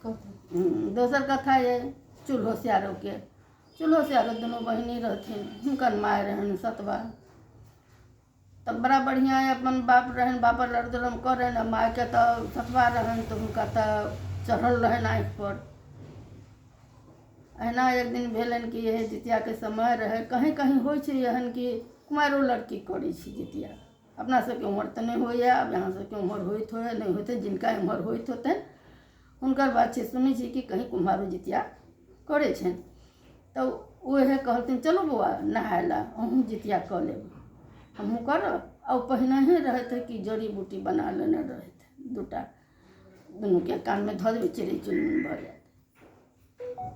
दोसर कथा यऽ चूल्हो सियारोके। चूल्हो सियारो दुनू बहिनी रहथिन। हुनकर माय रहनि सतबा। तऽ बड़ा बढ़िआँ अपन बाप रहनि, बाप लड़दरम करनि आ मायके तऽ सतबा रहनि, तऽ हुनका तऽ चढ़ल रहनि आँखिपर। अहिना एक दिन भेलनि कि इएह जितियाके समय रहै। कहीँ कहीँ होइ छै एहन कि कुमारिओ लड़की करै छै जितिया। अपना सबके उम्हर तऽ नहि होइए, आब अहाँ सबके उम्हर होइत होइ नहि होइत, जिनका एम्हर होइत होतनि हुनकर बात छै। सुनै छी कि कहीँ कुम्हारो जितिया करै छनि। तऽ उएह कहलथिन, चलू बौआ नहाय लए, अहूँ जितिया कऽ लेब, हमहूँ करब। आ ओ पहिनहे रहथि कि जड़ी बूटी बना लेने रहथि दूटा, दुनूके कानमे धऽ देबै, चिड़ै चुनमुन भऽ जायत।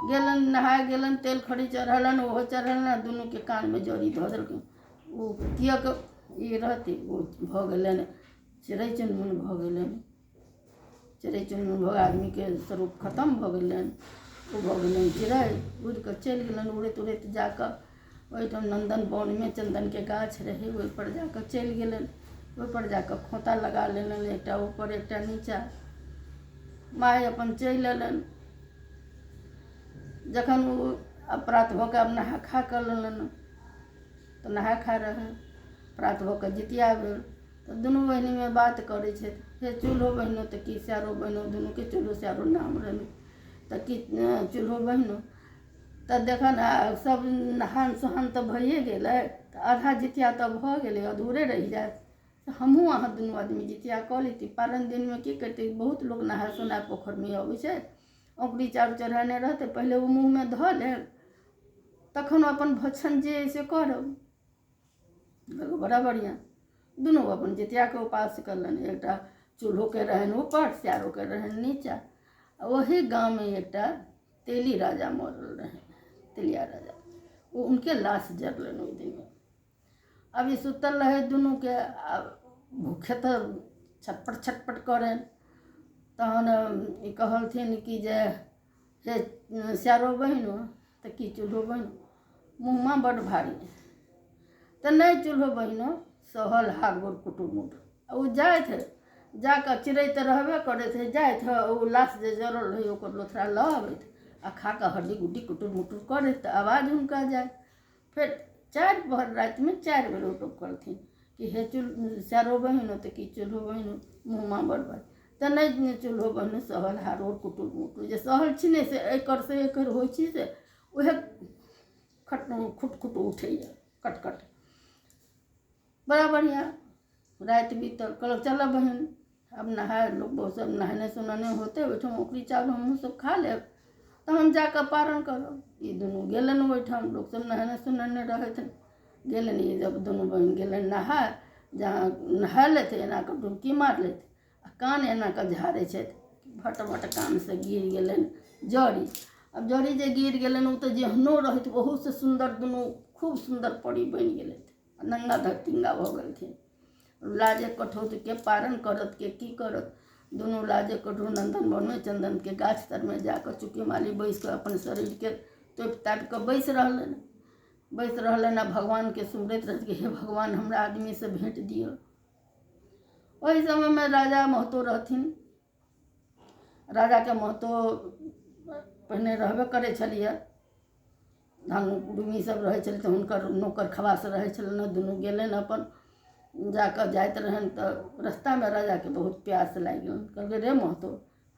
गेलनि नहाय गेलनि, तेल खरी चढ़ेलनि, ओहो चढ़ेलनि आ दुनूके कानमे जड़ी धऽ देलखिन। ओ किएक ई रहती, ओ भऽ गेलनि चिड़ै चुनमुन भऽ गेलनि। चिड़ै चुनमुन भऽ आदमीके स्वरूप खतम भऽ गेलनि, ओ भऽ गेलनि चिड़ै। उड़ि कऽ चलि गेलनि। उड़ैत उड़ैत जा कऽ ओहिठाम नन्दन वनमे चन्दनके गाछ रहै, ओहिपर जा कऽ चलि गेलनि। ओहिपर जा कऽ खोँता लगा लेलनि, एकटा ऊपर एकटा नीचाँ। माय अपन चलि अयलनि। जखन ओ प्रात भऽ कऽ आब नहा खा कऽ लेलनि, तऽ नहा खा रहै, प्रात भऽ कऽ जितिया भेल, तऽ दुनू बहिनीमे बात करै छथि, हे चूल्हो बहिनो तऽ की सियारो बहिनो। दुनूके चूल्हो सियारो नाम रहनि। तऽ की चूल्हो बहिनो, तऽ देखन सब नहान सोहान तऽ भइए गेलै, तऽ आधा जितिया तऽ भऽ गेलै, अधूरे रहि जायत। तऽ हमहूँ अहाँ दुनू आदमी जितिया कऽ लैती। पारन दिनमे की करतै, बहुत लोक नहाय सोनाय पोखरिमे अबै छै, औंकुरी चाउर चढ़ेने रहतै, पहिले ओ मुँहमे धऽ लेब, तखन अपन भक्षण जे अइ से करब। बड़ा बढ़िआँ। दुनू अपन जितियाके उपास कयलनि। एकटा चूल्होके रहनि ऊपर, सियारोके रहनि नीचाँ। आ ओही गाममे एकटा तेली राजा मरल रहनि, तेलिया राजा। ओ हुनके लाश जरलनि ओहि दिनमे। अभी सुतल रहै दुनूके, आ भूखे तऽ छटपट छटपट करनि। तहन ई कहलथिन कि जे हे सियारो बहिनो तऽ की चूल्हो बहिनो, मुँहमा बड्ड भारी। तऽ नहि चूल्हो बहिनो, सहल हाथ गोर कुटुर मुटुर। आ ओ जाइत जा कऽ चिड़ै तऽ रहबे करैत हइ, जाइत ओ लाश जे जरल रहै ओकर लोथरा लऽ अबैत आ खा कऽ हड्डी गुड्डी कुटुर मुटुर करैत, तऽ आवाज हुनका जाय। फेर चारि पहर रातिमे चारि बेर ओ टोकलथिन कि हे चूल चारो बहिनो तऽ की चूल्हो बहिनो, मुँहमा बड़ भारी। तऽ नहि चूल्हो बहिनो, सहल हारो कुटुर मुटुर। जे सहल छी ने से एकर से एकर होइ छी से उएह खट खुट खुट उठैए कट कट। बड़ा बढ़िआँ राति बीतल। कहलक चलऽ बहिन, आब नहाय लोक बहुत सब नहेने सोनेने होतै, ओहिठाम औंकुरी चाउर हमहूँ सब खा लेब, तहन जा कऽ पारण करब। ई दुनू गेलनि ओहिठाम, लोकसब नहेने सोनेने रहथि। गेलनि ई जब दुनू बहिन गेलनि नहाय, जहाँ नहा लेथि एना कऽ डुबकी मारलथि आ कान एना कऽ झाड़ै छथि, भट भट कानसँ गिर गेलनि जड़ी। आब जड़ी जे गिर गेलनि, ओ तऽ जेहनो रहथि ओहूसँ सुन्दर दुनू खूब सुन्दर परी बनि गेलथि आ नंगा धतिंगा भऽ गेलखिन। लाजे कठौतके पारण करत के की करत? दुनू लाजे कठौत नन्दन वनमे चन्दनके गाछ तरमे जाकऽ चुकी माली बैस कऽ अपन शरीरके तोपि तापि कऽ बैस रहलनि, बैस रहलनि आ भगवानके सुमरैत रहथि कि हे भगवान, हमरा आदमीसँ भेँट दिअ। ओहि समयमे राजा महतो रहथिन। राजाके महतो पहिने रहबे करै छलियै, धन कुटुम्बी सब रहै छलै, तऽ हुनकर नौकर खबास रहै छलनि हँ। दुनू गेलनि अपन जाकऽ जाइत रहनि तऽ रस्तामे राजाके बहुत प्यास लागि गेलनि। कहलकै, रे महतो,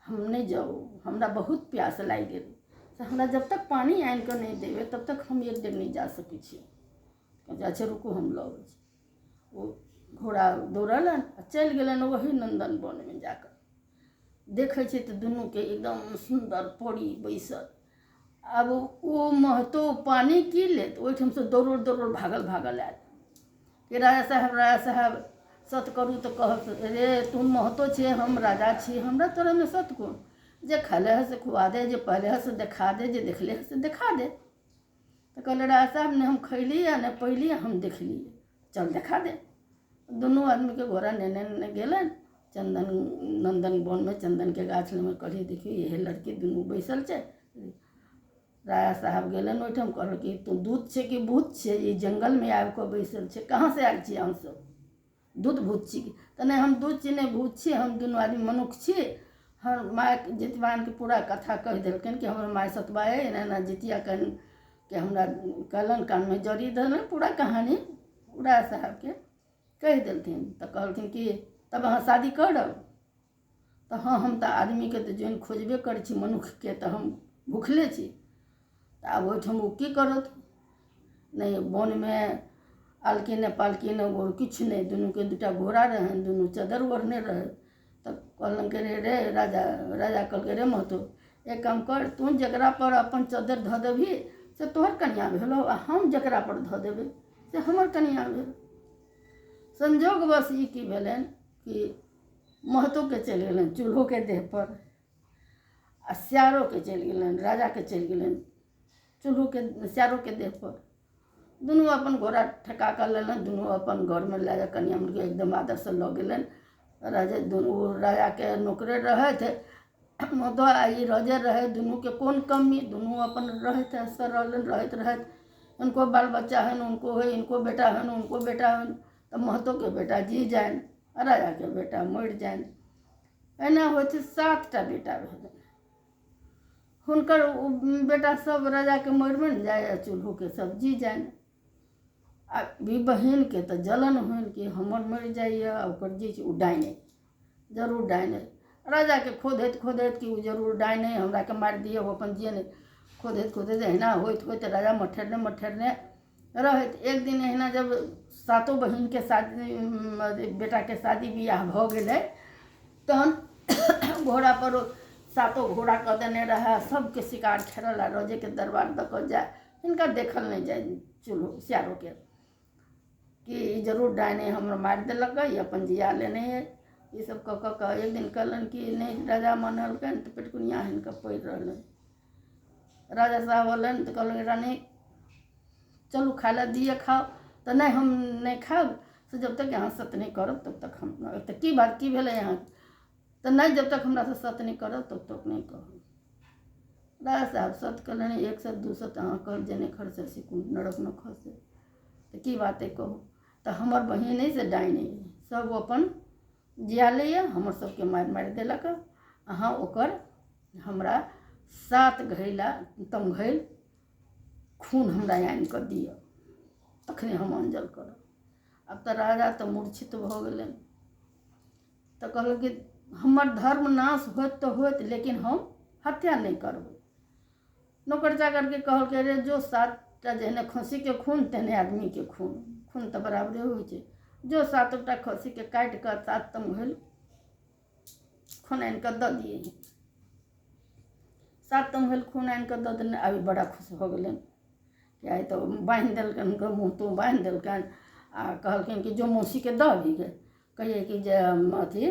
हम नहि जाउ, हमरा बहुत प्यास लागि गेल, से हमरा जब तक पानि आनि कऽ नहि देबै तब तक हम एक डेग नहि जा सकै छी। कहलकै, अच्छा रुकू, हम लऽ अबै छी। ओ घोड़ा दौड़ेलनि आ चलि गेलनि। ओही नन्दन वनमे जाकऽ देखै छै तऽ दुनूके एकदम सुन्दर परी बैसल। आब ओ महतो पानि की लेत, ओहिठामसँ दौड़ल दौड़ल भागल भागल आयल कि राजा साहेब, राजा साहेब, सत करू तऽ कहब। रे तू महतो छै, हम राजा छी, हमरा तोरामे सत कोन? जे खैले है से खुआ दे, जे पहले है से देखा दे, जे देखले है से देखा दे। तऽ कहलै, राजा साहब, नहि हम खैली आ नहि पैली, हम देखली, चल देखा दे। दुनू आदमीके घोड़ा नेने नेने गेलनि चन्दन नन्दन वनमे चन्दनके गाछ लगमे। कहलियै, देखियौ, इहे लड़की दुनू बैसल छै। राजा साहब गेलनि ओहिठाम, कहलक कि तू दूत छै कि भूत छै? ई जङ्गलमे आबि कऽ बैसल छै, कहाँसँ आयल छी अहाँसभ? दूत भूत छी? तऽ नहि, हम दूत छी नहि भूत छी, हम दुनू आदमी मनुख छी। हमर माय जितवाहनके पूरा कथा कहि देलकनि कि हमर माय सतबा अइ, एना एना जितिया के हमरा कहलनि, कानमे जड़ी देलनि, पूरा कहानी राय साहबके कहि देलथिन। तऽ कहलखिन कि तब अहाँ शादी करब? तऽ हँ, हम तऽ आदमीके तऽ जौन खोजबे करै छी, मनुखके तऽ हम भुखले छी। तऽ आब ओहिठाम ओ की करत? नहि वनमे आलकी नहि पालकी नहि गोर किछु नहि, दुनूके दूटा घोड़ा रहनि, दुनू चदर ओढ़ने रहै। तऽ कहलनि कि रे रे राजा, राजा कहलकै रे महतो, एक काम कर, तू जकरा पर अपन चद्दर धऽ देबही से तोहर कनिआँ भेलौ, आ हम जकरा पर धऽ देबै से हमर कनिआँ भेल। संजोगवश ई की भेलनि कि महतोके चलि गेलनि चूल्होके देहपर, आ सियारोके चलि गेलनि, राजाके चलि गेलनि चूल्होके सियारोके देहपर। दुनू अपन घोड़ा ठेका कऽ लेलनि, दुनू अपन घरमे लए जा कनिआँ मुरकी एकदम आदरसँ लऽ गेलनि। राजा दुनू राजाके नौकरे रहथि, मुदा ई रजे रहै, दुनूके कोन कमी, दुनू अपन रहैत से रहलनि। रहैत रहैत हुनको बाल बच्चा होइन, हुनको होइ, हिनको बेटा होइन, हुनको बेटा होइन। तऽ महतोके बेटा जी जानि आ राजाके बेटा मरि जानि। एना होइ छै, 7टा बेटा भेलनि हुनकर। ओ बेटा सब राजाके मरिमे ने जाइ आ चूल्होके सब जी जानि। आ ई बहिनके तऽ जलन होइन कि हमर मरि जाइए आ ओकर जी छै, ओ डाइन अइ, जरूर डाइन अइ। राजाके खोधैत खोधैत कि ओ जरूर डाइन अइ, हमराके मारि दिअ, ओ अपन जिए नहि। खोधैत खोधैत एहिना होइत होइत राजा मठेरने मठेरने रहैत। एक दिन एहिना जब सातो बहिनके शादी, बेटाके शादी बियाह भऽ गेलै, तहन घोड़ापर सातो घोड़ा कऽ देने रहए, सबके शिकार खेलल आ रजेके दरबार दऽ कऽ जाय, हिनका देखल नहि जाय चूल्हो सियारोके कि ई जरूर डाइन अइ, हमरा मारि देलक ई अपन जिया लेने अइ। ई सब कऽ कऽ कऽ एक दिन कहलनि कि नहि राजा मानलकनि तऽ पेटकुनिया हिनका पड़ि रहलनि। राजा साहब अयलनि तऽ कहलनि रानी चलू खाय लए दिअ, खाउ। तऽ नहि, हम नहि खायब से जब तक अहाँ सत्य नहि करब तब तक हम। तऽ की बात, की भेलै अहाँ? तऽ नहि, जब तक हमरासँ सत्य नहि करब तब तक नहि कहब। राजा साहब सत्य कहलनि, एक सत्य दू सत्य अहाँ कहब जे नहि खरसै से कोन नरक न खसै। तऽ की बात अइ कहू। तऽ हमर बहिन अइ से डाइन अइ, सब अपन जिया लैए, हमर सबके मारि मारि देलक। अहाँ ओकर हमरा 7 घैला तमघैल खून हमरा आनि कऽ दिअ, तखने हम अंजल करब। आब तऽ राजा तऽ मूर्छित भऽ गेलनि। तऽ कहलक कि हमर धर्म नाश होत तऽ होत, लेकिन हम हत्या नहि करबै। नौकर चाकरके कहलकै रे जो, 7टा जेहने खस्सीके खून तेहने आदमीके खून, खून तऽ बराबरे होइ छै, जो 7टा खस्सीके काटि कऽ 7 तमघैल खून आनि कऽ दऽ दियै। 7 तमघैल खून आनि कऽ दऽ देने। आब बड़ा खुश भऽ गेलनि कि आइ तऽ बान्हि देलकनि हुनकर मुँह तुँह बान्हि देलकनि आ कहलखिन कि जो मौसीके दऽ अबही गे, कहियै कि जे अथी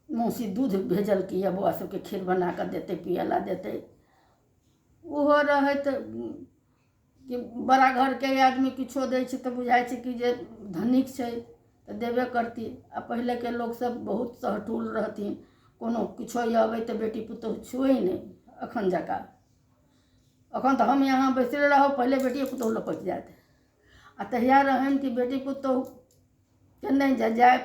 मौसी दूध भेजलकै यऽ, बौआ सबके खीर बना कऽ देतै, पियै लए देतै। ओहो रहैत कि बड़ा घरके आदमी किछो दै छै तऽ बुझाइ छै कि जे धनिक छै तऽ देबे करती। आ पहिलेके लोकसब बहुत सहटूल रहथिन, कोनो किछो अबै तऽ बेटी पुतोहु छुए नहि अखन जकाँ। अखन तऽ हम यहाँ बैसले रहब, पहिले बेटिए पुतोहु लपटि जायत। आ तहिया रहनि कि बेटी पुतोहु के नहि जाय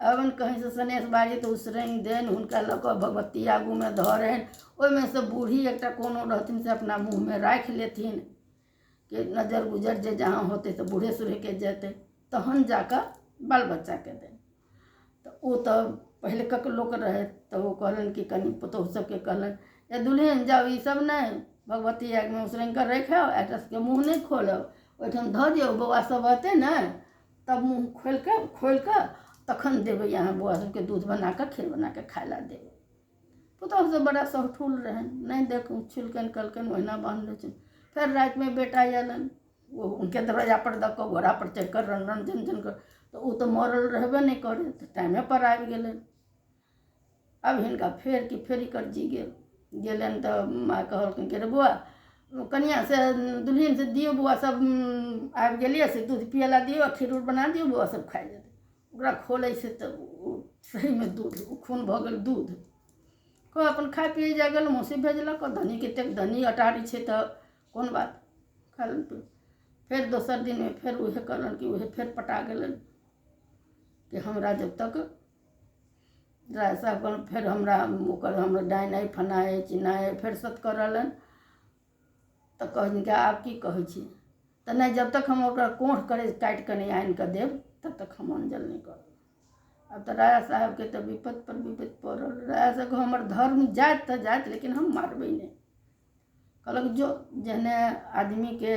अबनि कहीँसँ सनेस बारी तऽ उसरङ्ग देनि हुनका लऽ कऽ भगवती आगूमे धरनि, ओहिमे सँ बूढ़ी एकटा कोनो रहथिन से अपना मुँहमे राखि लेथिन कि नजर गुजर जे जहाँ होतै तऽ बूढ़े सूढ़ेके जेतै, तहन जाकऽ बाल बच्चाके देनि। तऽ ओ तऽ पहिलुका लोक रहै, तऽ ओ कहलनि कि कनि पुतोहु सबके कहलनि जे दुल्हिन जाउ, ई सब नहि भगवती आगूमे उसरङ्ग कऽ राखि आउ, एकरा सबके मुँह नहि खोलब, ओहिठाम धऽ दियौ, बौआ सब अयतै ने तब मुँह खोलि कऽ तखन देबै अहाँ बौआ सबके दूध बना कऽ खीर बना कऽ खाय लए देबै। पुतोहु सब बड़ा सहठुल रहनि, नहि देख छुलकनि कहलकनि ओहिना बान्हले छै। फेर रातिमे बेटा अयलनि, ओ हुनके दरवाजा पर दऽ कऽ घोड़ा पर चढ़ि कऽ रन रन झन झन कऽ, तऽ ओ तऽ मरल रहबे नहि करै, तऽ टाइमे पर आबि गेलनि। आब हिनका फेर कि फेर एकर जी गेल गेलनि। तऽ माँ कहलखिन कि रे बौआ, कनिआँ से दुल्हिन से दियौ, बौआ सब आबि गेलियै से दूध पियै लए दियौ, खीर उर बना दियौ, बौआ सब खाइ जेतै। ओकरा खोलै छै तऽ ओ सहीमे दूध, ओ खून भऽ गेल दूध। कोइ अपन खाइ पियै जाइ गेल, मौसी भेजलक, धनी कतेक धनी अटारी छै तऽ कोन बात, खा। फेर दोसर दिनमे फेर उहे कहलनि कि उहे फेर पटा गेलनि कि हमरा जब तक राजा साहब कहलनि फेर हमरा ओकर हमरा डाइन अइ फल्लाँ अइ चिल्लाँ अइ फेर सत करलन। तऽ कहलखिन कि आब की कहै छी? तऽ नहि, जब तक हम ओकरा कोढ़ करेज काटि कऽ नहि आनि कऽ देब तब तक हम अंजल नहि करब। आब तऽ राजा साहेबके तऽ विपत्ति पर विपत्ति पड़ल। राजा साहेब हमर धर्म जायत तऽ जायत, लेकिन हम मारबै नहि। कहलक जो, जेहने आदमीके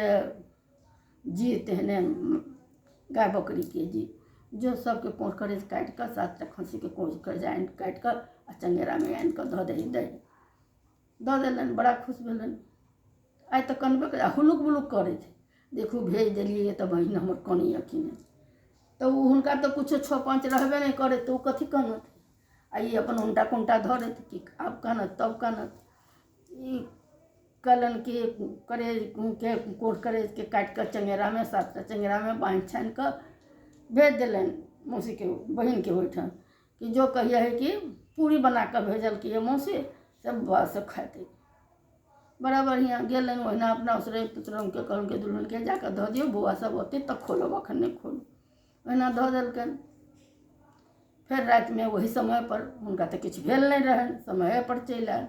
जी तेहने गाय बकरीके जी। जो सबके कोढ़ करेज काटि कऽ 7टा खस्सीके कोढ़ करेज आनि काटि कऽ आ चङ्गेरामे आनि कऽ धऽ दही दही दऽ देलनि। बड़ा खुश भेलनि। आइ तऽ कनबे कर, हुलुक बुलुक करै छै, देखू भेज देलियै तऽ बहिन हमर कनैए कि नहि। तऽ ओ हुनका तऽ किछो 6 5 रहबे नहि करै, तऽ ओ कथी कानत? आ ई अपन उनटा पुनटा धरैत कि आब कानत तब कानत। ई कहलनि कि करेजके कोढ़ करेजके काटि कऽ चङ्गेरामे 7टा चङ्गेरामे बान्हि छानि कऽ भेज देलनि मौसीके बहिनके ओहिठाम कि जो कहिए है कि पूरी बना कऽ भेजलकै मौसी, सब बौआ सब खेतै। बड़ा बढ़िआँ गेलनि। ओहिना अपना उसरे पुतरमके कहलकै दुल्हनके जाकऽ धऽ दियौ, बौआ सब औतै तऽ खोलब, एखन नहि खोलू। ओहिना धऽ देलकनि। फेर रातिमे ओही समयपर हुनका तऽ किछु भेल नहि रहनि, समयेपर चलि आयल।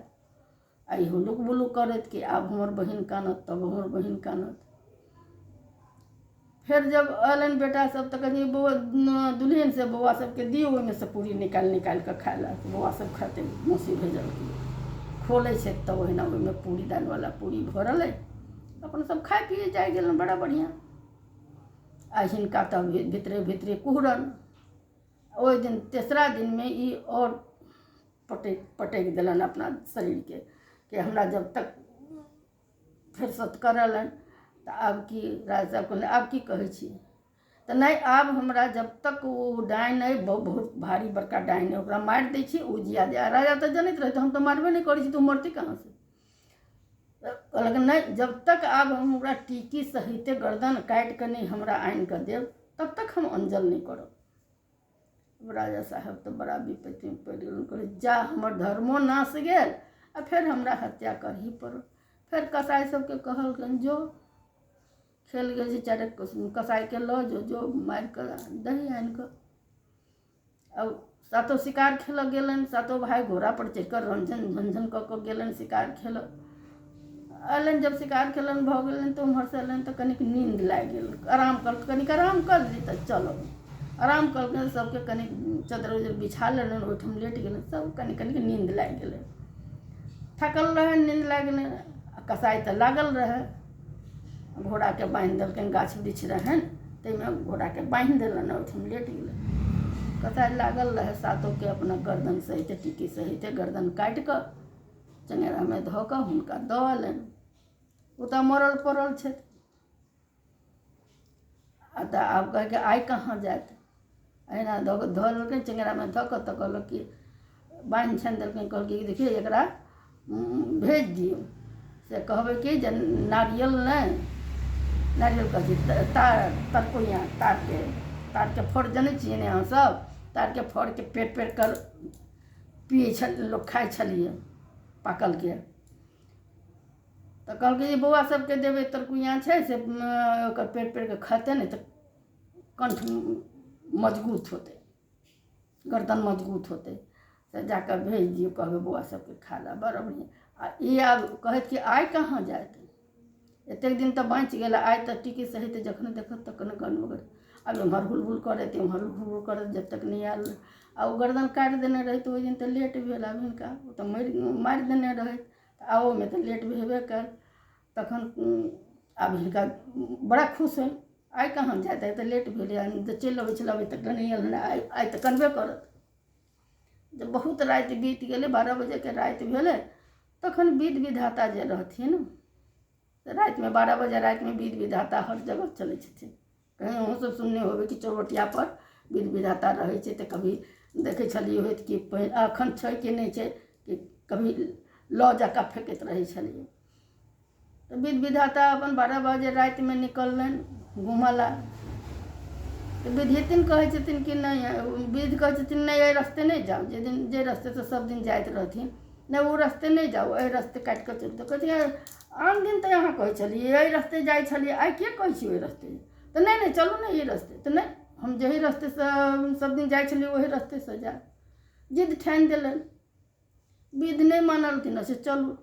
आ ई हुलुक बुलुक करैत कि आब हमर बहिन कानत तब हमर बहिन कानत। फेर जब अयलनि बेटा सब तऽ कहलखिन बौआ दुल्हिन से बौआ सबके दियौ ओहिमे से पूरी निकालि निकालि कऽ खाय लए, बौआ सब खेतै, मौसी भेजलखिन। खोलै छै तऽ ओहिना ओहिमे पूरी दालिवला पूरी भरल अइ। अपन सब खाइ पियै जाइ गेलनि बड़ा बढ़िआँ। आ हिनका तऽ भीतरे भीतरे कुहरन। ओहि दिन तेसरा दिनमे ई आओर पटकि पटकि देलनि अपना शरीरके कि हमरा जब तक फेर सत करलनि। तऽ आब की राज साहब कहलनि आब की कहै छी? तऽ नहि, आब हमरा जब तक ओ डाइन अइ बहुत भारी बड़का डाइन अइ, ओकरा मारि दै छी ओ जिया दे। राजा तऽ जनैत रहै, हम तऽ मारबे नहि करै छी तऽ ओ मरतै कहाँसँ? कहलक नहि, जब तक आब हम ओकरा टीकी सहिते गर्दन काटि कऽ नहि हमरा आनि कऽ देब तब तक हम अंजल नहि करब। राजा साहब तऽ बड़ा विपत्तिमे पड़ि गेलनि। कहलै जा, हमर धर्मो नाश गेल आ फेर हमरा हत्या करही पड़ल। फेर कसाइ सबके कहलकनि जो खेल गेल छै चारि कसाइके लऽ जो, जो मारि कऽ दही आनि कऽ। आब सातो शिकार खेलऽ गेलनि। सातो भाय घोड़ापर चढ़ि कऽ रंझन झंझन कऽ कऽ गेलनि शिकार खेलऽ। अयलनि जब शिकार खेलनि भऽ गेलनि तऽ ओम्हरसँ अयलनि तऽ कनिक नींद लागि गेल। आराम कर, कनिक आराम कर ली तऽ चलब। आराम करलनि, सबके कनिक चद्दर उद्दर बिछा लेलनि, ओहिठाम लेट गेलनि। सब कनि कनिक नींद लागि गेलै, थकल रहनि, नींद लागि गेलनि। आ कसाइ तऽ लागल रहै। घोड़ाके बान्हि देलकनि, गाछ वृक्ष रहनि ताहिमे घोड़ाके बान्हि देलनि, ओहिठाम लेट गेलै। कसाइ लागल रहै, सातोके अपना गर्दन सहित टिकी सहित गर्दन काटि कऽ चङ्गेरामे धऽ कऽ हुनका दऽ अयलनि। ओ तऽ मरल पड़ल छथि। आ तऽ आब कहैके आइ कहाँ जायत? एहिना दऽ कऽ धऽ देलकै चङ्गेरामे धऽ कऽ। तऽ कहलक कि बान्हि छानि देलकै। कहलकै कि देखियौ एकरा भेज दियौ, से कहबै कि जे नारियल नहि, नारियल कहै छै तार तरकोइआ, तारके तारके फड़ जनै छियै ने अहाँसभ? तारके फड़के पेड़ पेड़ कर पियै छल लोक, खाइ छलियै पाकलके। तऽ कहलकै जे बौआ सबके देबै, तरकुइआ छै से ओकर पेड़ पेड़ कऽ खेतै ने तऽ कण्ठ मजबूत होतै, गर्दन मजबूत होतै, से जाकऽ भेज दियौ, कहबै बौआ सबके खाय लए। बड़ बढ़िआँ। आ ई आब कहैत कि आइ कहाँ जायत? एतेक दिन तऽ बाँचि गेल, आइ तऽ टिकी सहित जखन देखत तखन गन। आब एम्हर हुलबुल करैत, एम्हर हुलबुल करैत, जब तक नहि आयल। आ ओ गर्दन काटि देने रहै तऽ ओहि दिन तऽ लेट भेल। आब हिनका ओ तऽ मरि मारि देने रहै, तऽ आबोमे तऽ लेट भेबे कयल। तखन आब हिनका बड़ा खुश होइ, आइ कहाँ जायत? आइ तऽ लेट भेलै, तऽ चलि अबै छलै, अभी तक नहि आयल हन, आइ आइ तऽ कनबे करत। जब बहुत राति बीत गेलै, 12 बजेके राति भेलै, तखन विध विधाता जे रहथिन, रातिमे 12 बजे रातिमे विध विधाता हर जगह चलै छथिन। कहीं अहूँ सब सुनने होबै कि चौबटियापर विध विधाता रहै छै। तऽ कभी देखै छलियै होइत कि एखन छै कि नहि छै, कि कभी लऽ जाकऽ फेकैत रहै छलियै। तऽ विध विधाता अपन 12 बजे रातिमे निकललनि घूमऽ लए। तऽ विधितिन कहै छथिन कि नहि, विध कहै छथिन नहि, एहि रस्ते नहि जाउ, जे दिन जे रस्तेसँ सब दिन जाइत रहथिन, नहि ओ रस्ते नहि जाउ, एहि रस्ते काटि कऽ चलू। तऽ कहै छथिन आन दिन तऽ अहाँ कहै छलियै एहि रस्ते जाइ छलियै, आइ किए कहै छियै ओहि रस्ते? तऽ नहि नहि, चलू ने एहि रस्ते। तऽ नहि, हम जाहि रस्तेसँ सब दिन जाइ छलियै ओहि रस्तेसँ जायब। जिद ठानि देलनि। विध नहि मानलखिन, से चलू।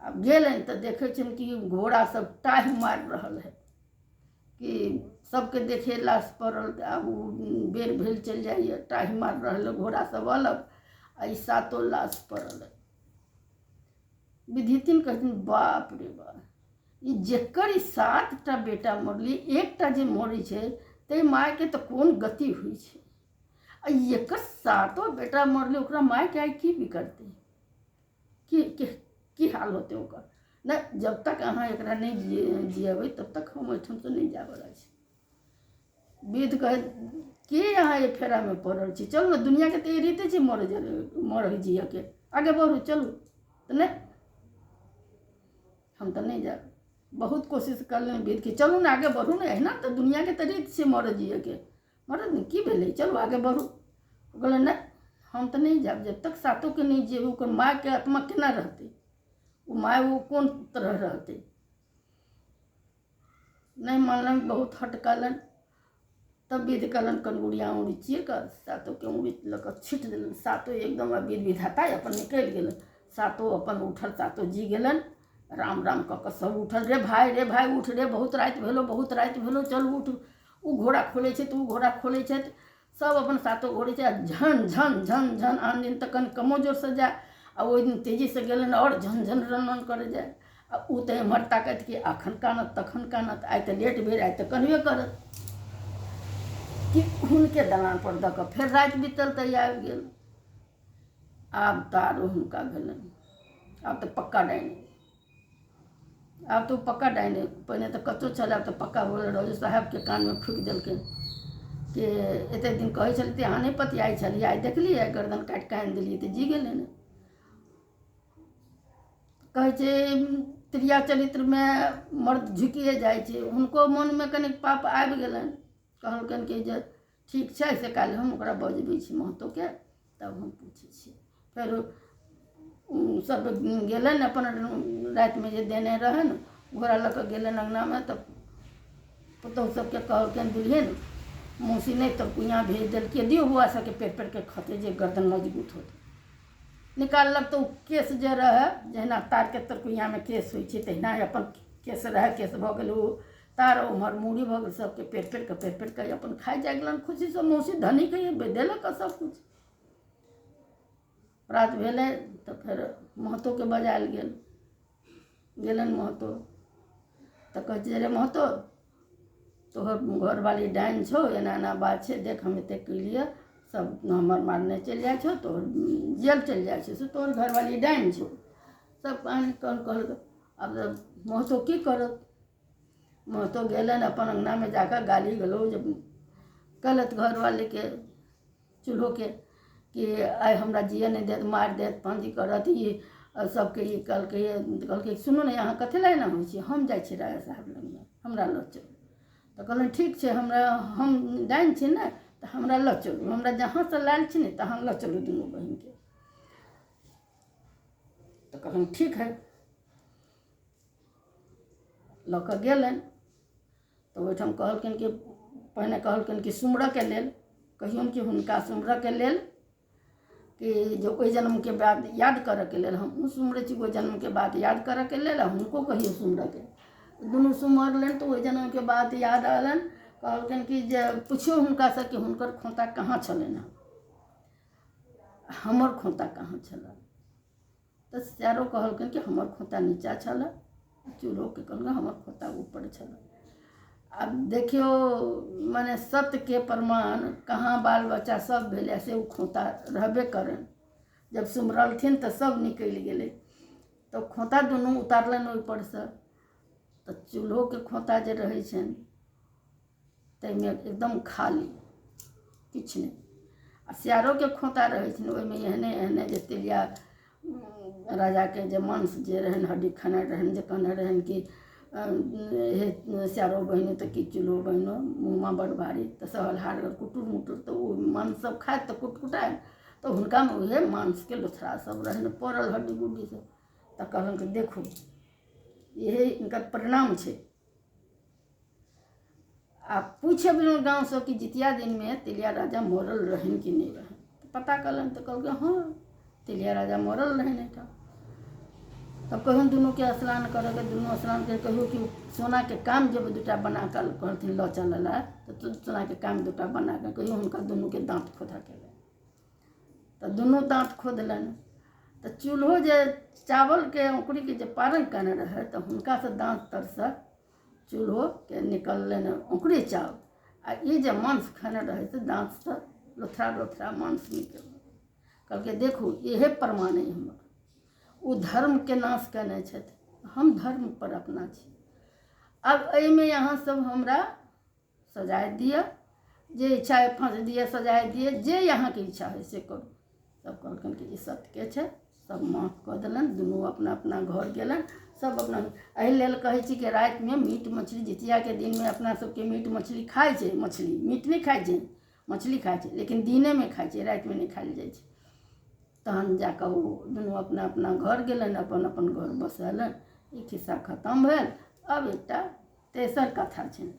आब गेलनि तऽ देखै छनि कि घोड़ा सब टाहि मारि रहल है कि सबके देखे लाश पड़ल। आब ओ बेर भेल चलि जाइए, टाहि मारि रहल है घोड़ा सब अलग आ ई सातो लाश पड़ल है। विधिथिन कहथिन बाप रे बाप, ई जकर ई 7टा बेटा मरली, एकटा जे मरै छै ताहि मायके तऽ कोन गति होइ छै, आ एकर सातो बेटा मरलै ओकरा मायके आइ की बिगड़तै, की की की हाल होतै ओकर। नहि, जब तक अहाँ एकरा नहि जियेबै तब तक हम एहिठामसँ नहि जायवला छी। विध कहै की अहाँ एहि फेरामे पड़ल छी, चलू ने, दुनिआँके तऽ ई रीते छै मरै मरै जियऽके, आगे बढ़ू चलू। तऽ नहि, हम तऽ नहि जायब। बहुत कोशिश करलनि विध कि चलू ने आगे बढ़ू ने, एहिना तऽ दुनिआँके तऽ रीत छै मरै जियऽके, मरत ने की भेलै, चलू आगे बढ़ू। ओ कहलनि नहि, हम तऽ नहि जायब जब तक सातोके नहि जेबै। ओकर मायके आत्मा केना रहतै, ओ माय ओ कोन तरह रहतै। नहि मानलनि, बहुत हट कयलनि। तब विध कयलनि, कनगुड़िया अँगुरी चीर कऽ सातोके अँगुरी लऽ कऽ छीट देलनि। सातो एकदम विध विधाता अपन निकलि गेलनि, सातो अपन उठल, सातो जी गेलनि। राम राम कऽ कऽ सब उठल, रे भाय रे भाय उठ रे, बहुत राति भेलो, बहुत राति भेलो, चल उठ। ओ घोड़ा खोलै छै तऽ ओ घोड़ा खोलै छथि, सब अपन सातो घोड़े छै। आ झन झन झन झन, आन दिन तऽ कनि कमो जोरसँ जाय आ ओहि दिन तेजीसँ गेलनि आओर झन झन रन रन करै जाय। आ ओ तऽ एम्हर ताकत कि अखन कानत तखन कानत, आइ तऽ लेट भेल, आइ तऽ कनबे करत। कि हुनके दलानपर दऽ कऽ फेर राति बीतल तऽ आबि गेल। आब तऽ आरो हुनका भेलनि, आब तऽ पक्का डाइन, आब तऽ ओ पक्का डाइन। पहिने तऽ कच्चो छलै, आब तऽ पक्का हो गेल। राजू साहेबके कानमे फूकि देलकै कि एतेक दिन कहै छलियै अहाँ नहि पतियाइ छलियै, आइ देखलियै गर्दन काटि कऽ आनि देलियै तऽ जी गेलै ने। कहै छै त्रिया चरित्रमे मर्द झुकिए जाइ छै, हुनको मोनमे कनिक पाप आबि गेलनि। कहलकनि कि जे ठीक छै, से काल्हि हम ओकरा बजबै छी महतोके, तब हम पूछै छियै। फेर सब गेलनि अपन रातिमे जे देने रहनि घोड़ा लऽ कऽ गेलनि अङ्गनामे, तऽ पुतहु सबके कहलकनि दुल्हिन मौसी नहि तऽ कुइयाँ भेज देलकै, दियौ बौआ सबके पेट पेटके खतै जे गर्दन मजबूत होतै। निकाललक तऽ ओ केश जे रहै, जहिना तारके तरकुइयाँमे केश होइ छै तहिना अपन केश रहै, केश भऽ गेल ओ तार, ओम्हर मूड़ी भऽ गेल, सबके पेट पेट कऽ पेट पेट कऽ अपन खाइ जाइ गेलनि खुशीसँ। मौसी धनिक है, देलक सबकिछु। प्रात भेलै तऽ फेर महतोके बजायल गेल। गेलनि महतो तऽ कहै छै रे महतो, तोहर घरवाली डाइन छौ, एना एना बात छै, देख हम एतेक केलियै, सब हमर मारने चलि जाइ छौ, तोहर जेल चलि जाइ छौ, से तोहर घरवाली डाइन छौ। सब कहानी कहलकै। आब महतो की करत, महतो गेलनि अपन अङ्गनामे जाकऽ गाली गलौज केलथि घरवालीके, चूल्होके, कि आइ हमरा जियै नहि देत, मारि देत, फाँसी करत, ई सबके ई कहलकै। कहलकै सुनू ने, अहाँ कथी लए एना होइ छी, हम जाइ छी राजा साहब लगमे, हमरा लऽ चलू। तऽ कहलनि ठीक छै, हमरा हम डाइन छी ने तऽ हमरा लऽ चलू, हमरा जहाँसँ लायल छी ने तहाँ लऽ चलू दुनू बहिनके। तऽ कहलनि ठीक हइ, लऽ कऽ गेलनि। तऽ ओहिठाम कहलखिन कि पहिने कहलखिन कि सुमरऽके लेल कहियौन कि हुनका सुमरऽके लेल कि जे ओहि जन्मके बात याद करऽके लेल हमहूँ सुमरै छी, ओहि जन्मके बात याद करऽके लेल आ हुनको कहियौ सुमरऽके। दुनू सुमरलनि तऽ ओहि जन्मके बात याद अयलनि। कहलखिन कि जे पुछियौ हुनकासँ कि हुनकर खोँता कहाँ छलनि हँ, हमर खोँता कहाँ छलनि। तऽ सरो कहलखिन कि हमर खोता नीचा छलए, चूल्होके कहलकै हमर खोता ऊपर छलए। आब देखियौ मने सत्यके प्रमाण कहाँ बाल बच्चा सब भेलै से ओ खोता रहबे करनि। जब सुमरलखिन तऽ सब निकलि गेलै, तऽ खोता दुनू उतारलनि ओहिपरसँ। तऽ चूल्होके खोता जे रहै छनि ताहिमे एकदम खाली किछु नहि, आ सियारोके खोता रहै छनि ओहिमे एहने एहने जे तेलिया राजाके जे मांस जे रहनि, हड्डी खेने रहनि, जे कहने रहनि कि हे सियारो बहिनो तऽ कि चूल्हो बहिनो, मुँहमा बड़ भारी, तऽ सहल हार कुटुर मुटुर, तऽ ओ मांस सब खाइत तऽ कुटकुटाइत, तऽ हुनकामे उएह मांसके लोथड़ा सब रहनि पड़ल, हड्डी गुड्डी सब। तऽ कहलनि कि देखू इहे हिनकर परिणाम छै। आ पूछे गाँवसँ कि जितिया दिनमे तेलिया राजा मरल रहनि कि नहि रहनि, पता कयलनि तऽ कहलकै हँ, तेलिया राजा मरल रहनि एहिठाम। तब कहियो दुनूके स्नान करऽके, दुनू स्नान कर, कहियो कि सोनाके काम जब दूटा बना कऽ कहलथिन लऽ चलऽ लए, तऽ सोनाके काम दूटा बना कऽ कहियो हुनका दुनूके दाँत खोधऽके लेल, तऽ दुनू दाँत खोदलनि। तऽ चूल्हो जे चावलके औँकुरीके जे पारन कयने रहै, तऽ हुनकासँ दाँत तरसँ चूल्होके निकललनि औँकुरी चाउर, आ ई जे मांस खेने रहै से दाँतसँ लोथरा लोथरा मांस निकलल। कहलकै देखू, इहे प्रमाण अइ हमर। ओ धर्मके नाश कयने छथि, हम धर्मपर अपना छी। आब एहिमे अहाँ सब हमरा सजाय दिअ, जे इच्छा हइ फाँसी दिअ, सजाय दिअ, जे अहाँके इच्छा हइ से करू। सब कहलखिन कि ई सत्यके छै। सब माफ कऽ देलनि, दुनू अपना अपना घर गेलनि। सब अपना एहि लेल कहै छी कि रातिमे मीट मछली, जितियाके दिनमे अपना सबके मीट मछली खाइ छै, मछली मीट नहि खाइ छै, मछली खाइ छै, लेकिन दिनेमे खाइ छै, रातिमे नहि खायल जाइ छै। तहन जा कऽ ओ दुनू अपना अपना घर गेलनि, अपन अपन घर बसेलनि। ई खिस्सा खतम भेल। आब एकटा तेसर कथा छनि।